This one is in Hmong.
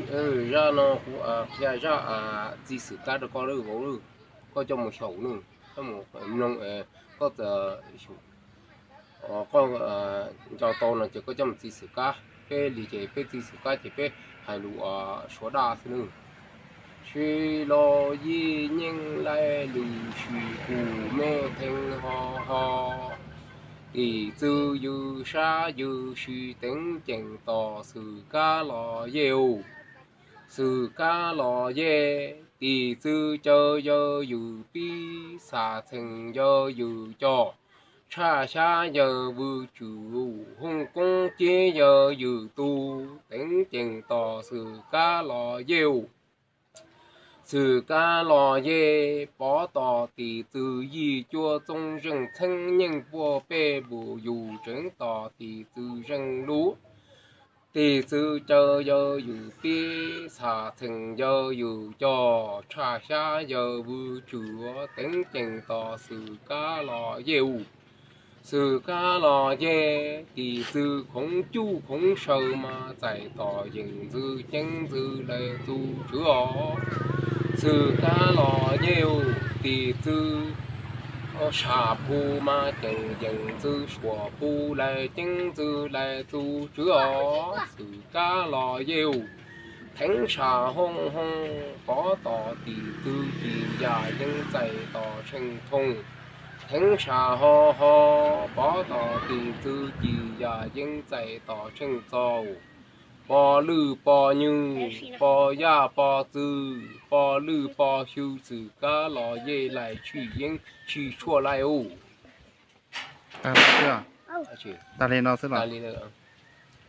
Zaj no kuv qhia zaj txiv Xwm Kab rau koj vauv, koj coj mus xyaum nawb, koj mus mloog, koj, koj nco tau no ces koj coj mus txiv Xwm Kab. Peb li ces peb txiv Xwm Kab ces peb hais lus Suav daj xwb nawb. Tsis los yij nyeej laij lwm sis kuv mej theej ho ho. Tim txwv yws sab yws sis teev ceem tos Xwm Kab los yej us. Xwm Kab los yej, tim txwv caw yawg yws pib, xav txheem yawg yws coj, tshaj xyab yawg vwm tswm, hooj koob cib yawg yws tug, teev ceem tos Xwm Kab los yej us. Xwm Kab los yej, pov tos tim txwv yij cuab txoob zeej txheeb nyeej puaj pej npus yus tseev tos tim txwv zeej lub. Tim txwv caw yawg yws pib, xav txheem yawg yws coj, tshaj xyab yawg vwm tswm, teev ceem tos Xwm Kab los yej us. Xwm Kab los yej, tim txwv khoov cuj khoov saw mas txais tos yeem ntxwv ceeb ntxwv lawv txuj tswv os. Xwm Kab los yej us, tim txwv sam phu mas ceem yeem ntxwv suam phu lawv ceeb ntxwv lawv txuj tswv os. Xwm Kab los yej us, theev sam hooj hooj, pov tos tim txwv ci yam yeej txais tos tsheej thooj. Theev sam ho ho, pov tos tim txwv ci yam yeej txais tos tsheej txaus. Pog lwj pog nywj, pog yaj pog txwv, poj lwj pog xyu, Xwm Kab los yej lais tshwj yeeb tshwj tshuaj laij us. Tag li no xwb los?